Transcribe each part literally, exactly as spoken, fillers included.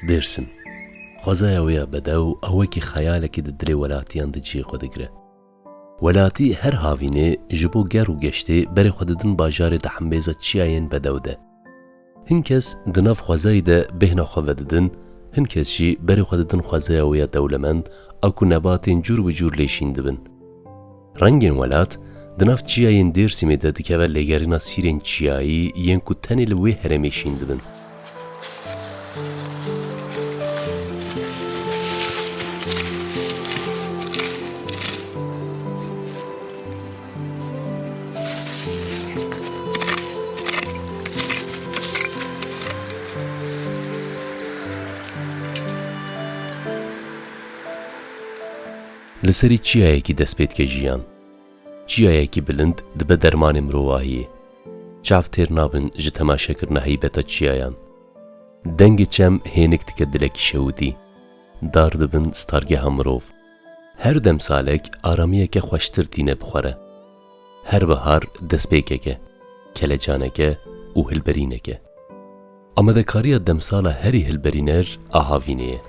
Dêrsim. Xwezaya wê ya bedew a wekî xeyalekî di dilê welatiyan de cihê xwe digire. Welatî her havînê ji bo ger û geştê berê xwe didin bajarê di hembêza çiyayên bedew de. Hin kes di nav xwezayî de bêhna xwe vedidin, hin kes jî berê xwe didin xwezaya wê ya dewlemend a ku nebatên cûr bi cûr lê şîn dibin. Rengên welat di nav çiyayên Dêrsimê de dikeve lêgerîna sîrên çiyayî yên ku tenê li wê herêmê şîn dibin. Li serî çiyayekî dest pê dike jiyan. Çiyayekî bilind dibe dermanê mirovahiyê. Çav têr nabin ji temaşekirina heybeta çiyayan. Dengê çem hênik dike dilekî şewitî. Dar dibin stargeha mirov. Her demsalek aramiyeke xweştir tîne bi xwe re. Her bihar destpêkeke, kelecaneke û hilberîneke. Amadekariya demsala herî hilberîner a havînê ye.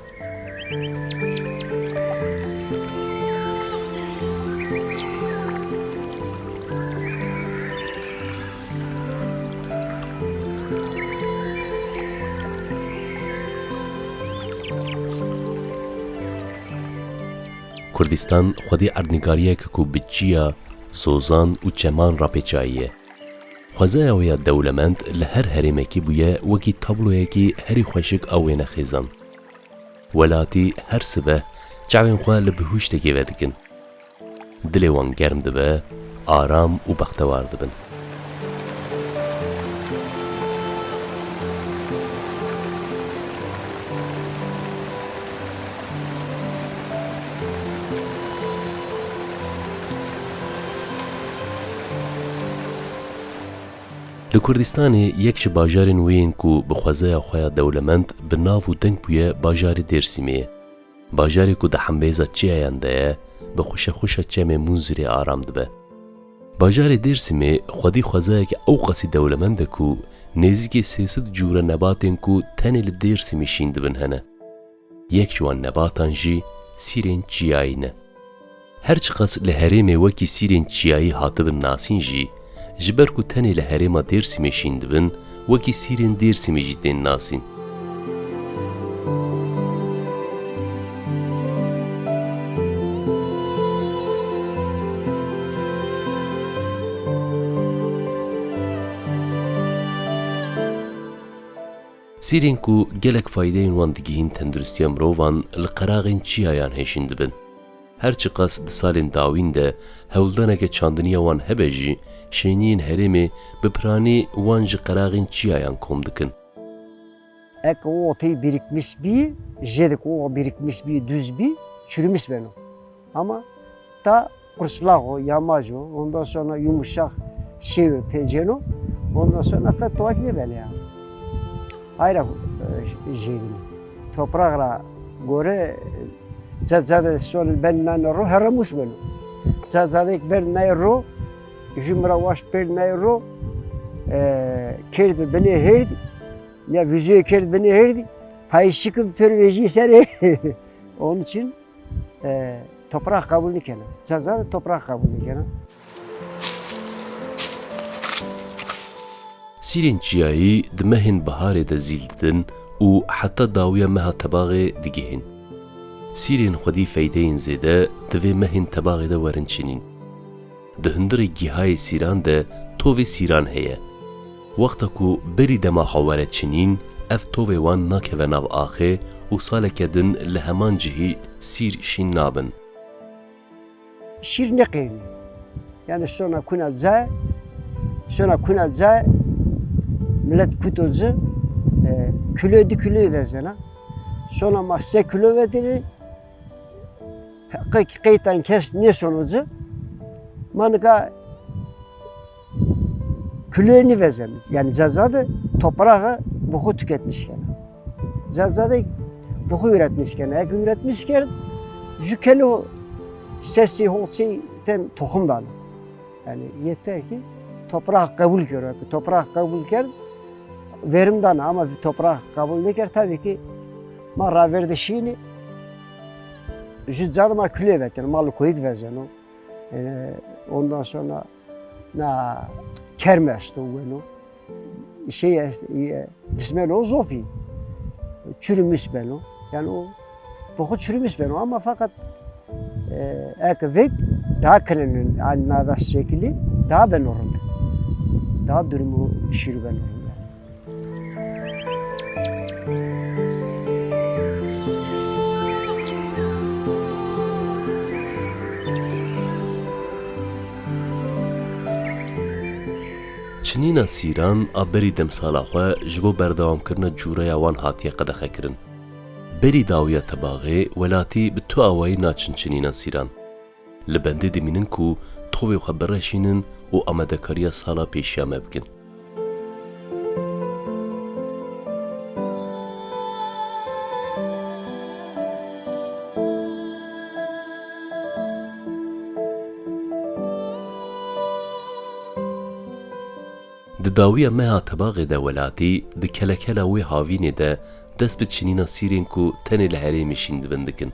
Kurdistan xwedî erdnigariyeke ku bi çiya, zozan û çeman re pêçayî ye. Xwezaya wê ya dewlemend li her herêmekî bûye wekî tabloyekî herî xweşik a wênexêzan. Welatî her sibe çavên xwe li bihuştekê vedikin. Dilê wan germ dibe, aram û bextewar dibin. Li Kurdistanê yek ji bajarên wê yên ku bi xwezaya xwe ya dewlemend bi nav û deng bûye bajarê Dêrsimê ye. Bajarê ku di hembêza çiyayan de ye, bi xuşexuşa çemê Munzurê aram dibe. Bajarê Dêrsimê xwedî xwezayeke ewqasî dewlemend e ku nêzîkî sê sed cûre nebatên ku tenê li Dêrsimê şîn dibin hene. Yek ji wan nebatan jî sîrên çiyayî ne. Her çiqas li herêmê wekî sîrên çiyayî hatibin nasîn jî, ji ber ku tenê li herêma Dêrsimê şîn dibin, wekî sîrên Dêrsimê jî tên nasîn. Sîrên ku gelek faydeyên wan digihîn tenduristiya mirovan li qeraxên çiyayan hêşîn dibin. Her çiqas di salên dawîn de hewldaneke çandiniya wan hebe jî, şêniyên herêmê bi piranî wan ji qeraxên çiyayan kom dikin. Ek o otey birikmiş bî, jêdik o birikmiş bî, düz bî, çürümüş beno. Ama ta qurslağ o, yamaç o, ondan sonra yumuşak şey o, peceno, ondan sonra qet tuvak ne bene ya. Hayra, e, jêbini. Toprak ra gore, ca, ca de sol ben nane ro, herre mus beno. Ca, ca de ben nay ro, jumra waş per nay ro, e, kerdi bine herdi, ya vüzüye kerdi bine herdi, payışıkı per veji sere. Onun için e, toprak kabul nikene. Ceza de toprak kabul nikene. Sîrên çiyayî di mehên biharê de zîl didin û heta dawiya meha tebaxê digihîn. Sîrên xwedî feydeyên zêde di vê mehên tebaxê de werin çinîn. Di hundirê gihayê sîran de tovê sîran heye. Wexta ku berî dema xwe were çinîn, ev tovê wan nakeve nav axê û saleke din li heman cihî sîr şîn nabin. Şîr neqêrî. Yani sona kuna ca, sona kuna ca, millet kuto ci, e, kilo di kilo vezena. Sona ma se kilo vedine, Qey-, qeytan kes nêsono ci. Ma nika kulê nîvezem. Yani Cezade toprağı bi xwe tüketmiş kena. Cezade bi xwe üretmiş kena. Eke üretmiş kerd, ju kelo sesî hoçî ten toxum dana. Yani yeter ki Toprak qebûl kir. Weke toprak qebûl kir, verim dana, ama toprak qebûl nekir, tabii ki ma ravêr dişînî, ji cad ma kulê vekin, mal koyuk vezeno. E, ondan sonra na kerme esto weno. Şey est, e, dismeno zofî. Çürümüş beno. Yani o, bu xwe çürümüş beno ama fakat, e, ek vek daha kirinin, yani nada şekli daha beno rind. Daha durumu şiru beno rind. Çinîna sîran a berî demsala xwe ji bo berdewamkirina cûreya wan hatiye qedexekirin. Berî dawiya tebaxê, welatî bi tu awayî naçin çinîna sîran. Li bendê dimînin ku tovê xwe bireşînin û amadekariya sala pêşiya me bikin. Di dawiya meha tebaxê de welatî di kelekela wê havînê de dest bi çinîna sîrên ku tenê li herêmê şîn dibin dikin.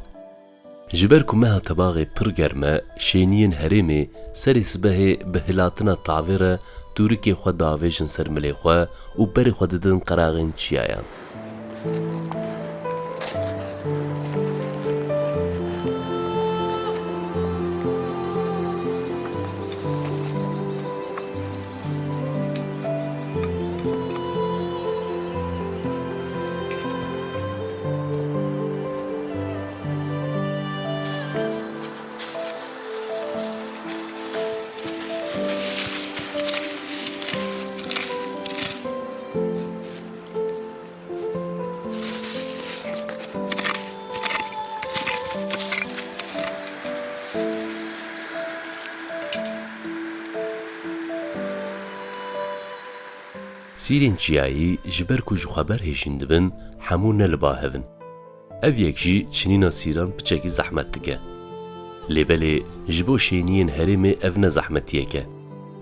Ji ber ku meha tebaxê pir germ e, şêniyên herêmê serê sibehê bi hilatina tavê re tûrikê xwe diavêjin ser milê xwe û berê xwe didin qeraxên çiyayan. Sîrên çiyayî ji ber ku ji xwe berhêşîn dibin, hemû ne li ba hev in. Ev yek jî çinîna sîran piçekî zehmet dike. Lê belê ji bo şêniyên herêmê ev ne zehmetiyek e.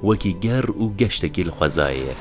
Wekî ger û geştekî li xwezayê ye.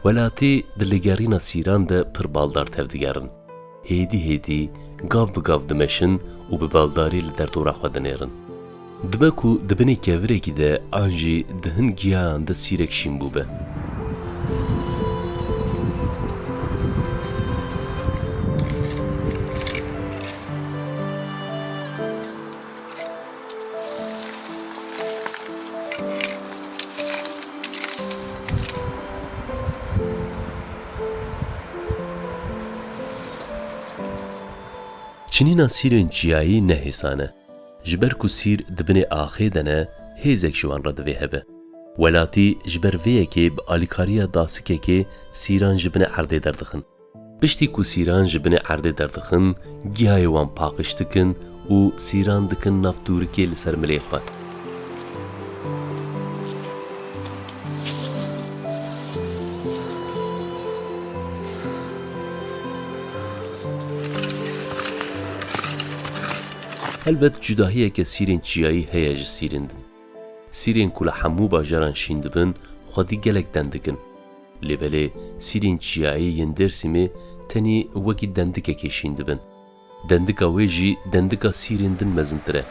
Welatî di lêgerîna sîran de pir baldar tevdigerin. Hêdî hêdî, gav bi gav dimeşin û bi baldarî li derdora xwe dinêrin. Dibe ku di binê kevirekî de an jî di hin giyayan de sîrek şîn bûbe. Çinîna sîrên çiyayî ne hêsan e. Ji ber ku sîr di binê axê de ne, hêzek ji wan re divê hebe. Welatî ji ber vê yekê bi alîkariya dasikekê sîran ji binê erdê derdixin. Piştî ku sîran ji binê erdê derdixin, gihayê wan paqij dikin û sîran dikin nav tûrikê li ser milê xwe. Helbet cudahiyeke sîrên çiyayî heye ji sîrên din. Sîrên ku li hemû bajaran şîn dibin, xwedî gelek dendik in. Lê belê sîrên çiyayî yên Dêrsimê tenî wekî dendikekê şîn dibin. Dendika wê jî dendika sîrên din mezintir e.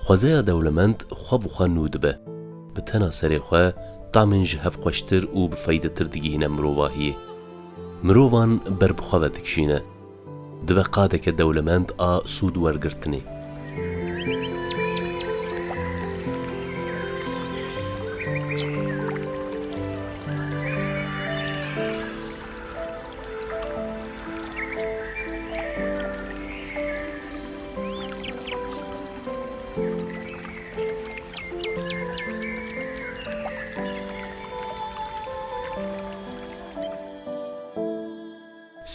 Xwezeya dewlemend xwe bi xwe nû dibe. Bi tena serê xwe tamên ji hev xweştir û bi feydetir digihîne mirovahiyê. Mirovan ber bi xwe ve dikişîne. Dibe qadeke dewlemend a sûd wergirtinê.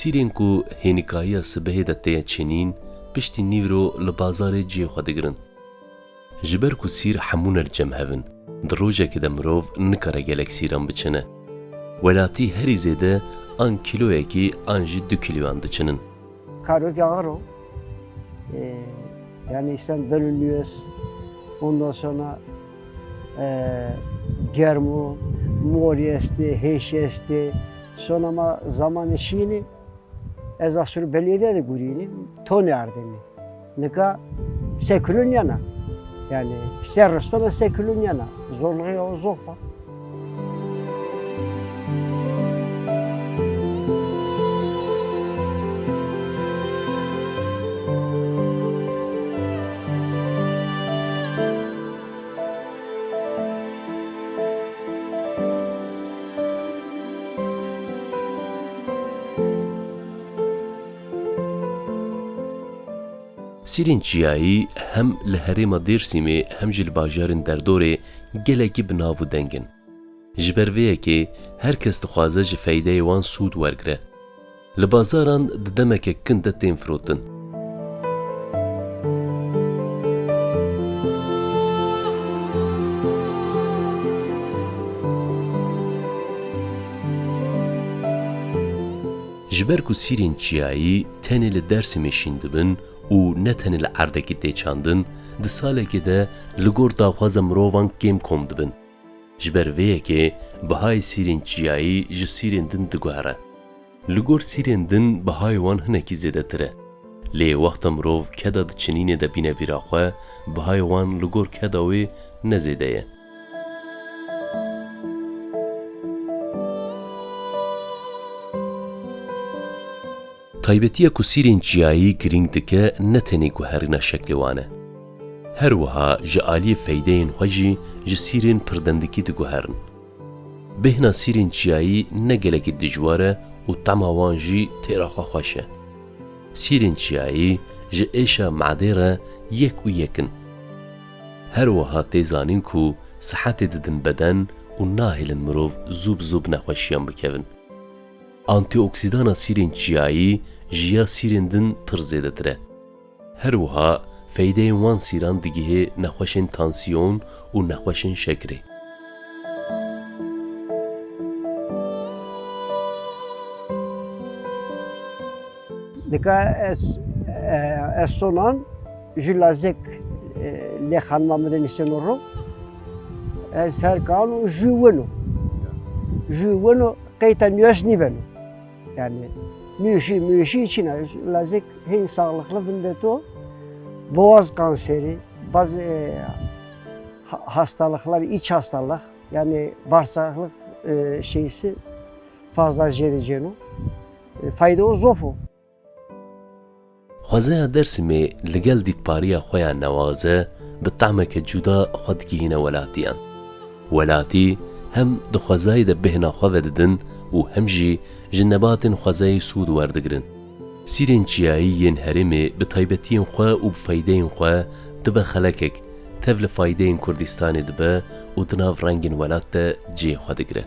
Sîrên ku hênikayiya sibehê de tê çênîn, piştî nîvro li bazarê cihê xwe digirin. Ji ber ku sîr hemû ne li cem hev in, di rojekê de mirov nikare gelek sîran biçine. Welatî herî zêde an kîloyekî an jî du kîloyan diçinin. Karokê ağır o. Ee, yani sen bölünüyoruz. Ondan sonra, ee, germo, mori estê, hêşî estê. Sonra ma zamanê şînî ez asur belediye de gurînî, tonê ardênî. Nika se kilo niyana. Yani se ristona se kilo niyana. Zorluğu ya o zof a. Sîrên çiyayî hem li herêma Dêrsimê hem jî li bajarên derdorê gelekî bi nav û deng in. Ji ber vê yekê her kes dixwaze ji feydeyê wan sûd wergire. Li bazaran di demeke kin de tên firotin. Ji ber ku sîrên çiyayî tenê li Dêrsimê şîn dibin û ne tenê li erdekî tê çandin, di salekê de li gor daxwaza mirovan kêm kom dibin. Ji ber vê yekê bihayê sîrên çiyayî ji sîrên din diguhere. Li gor sîrên din bihayê wan hinekî zêdetir e. Lê wexta mirov keda di çinînê de bîne bîra xwe, bihayê wan li gor keda wê ne zêde ye. Taybetiya ku sîrên çiyayî girîng dike ne tenê guherîna şeklê wan e. Her wiha ji aliyê feydeyên xwe jî ji sîrên pirdendikî diguherin. Bêhna sîrên çiyayî ne gelekî dijwar e û tema wan jî têra xwe xweş e. Sîrên çiyayî ji êşa madê re yek û yek in. Her wiha tê zanîn ku sihetê didin beden û nahêlin mirov zû bi zû bi nexweşiyan bikevin. Antîoksîdana sîrên çiyayî ji ya sîrên din pir zêdetir e. Her wiha feydeyên wan sîran digihê nexweşên tansiyon û nexweşên şekerê. Nika ez, e, ez sonan ji lazek, e, lê xanima min de nîseno ro. Ez her kan û jû weno. Jû weno qeyta nû ez nîbeno. Yani nûşî, mûşî çîna. Lazek hên sağlıklı vindeto. Boğaz kanseri, bazı, e, ha-, hastalıklar, iç hastalık, yani bağırsaklık, e, şeysi fazla jêde cêno. E, fayda o zof o. Xwezaya Dêrsimê li gel dîtbariya xwe ya newaze bi tahmeke cuda xwe digihîne welatiyan. Welatî hem di xwezayê de bêhna xwe vedidin û hem jî ji nebatên xwezayê sûd werdigirin. Sîrên çiyayî yên herêmê bi taybetiyên xwe û bi feydeyên xwe dibe xelekek, tev li faydeyên Kurdistanê dibe û di nav rengên welat de cihê xwe digire.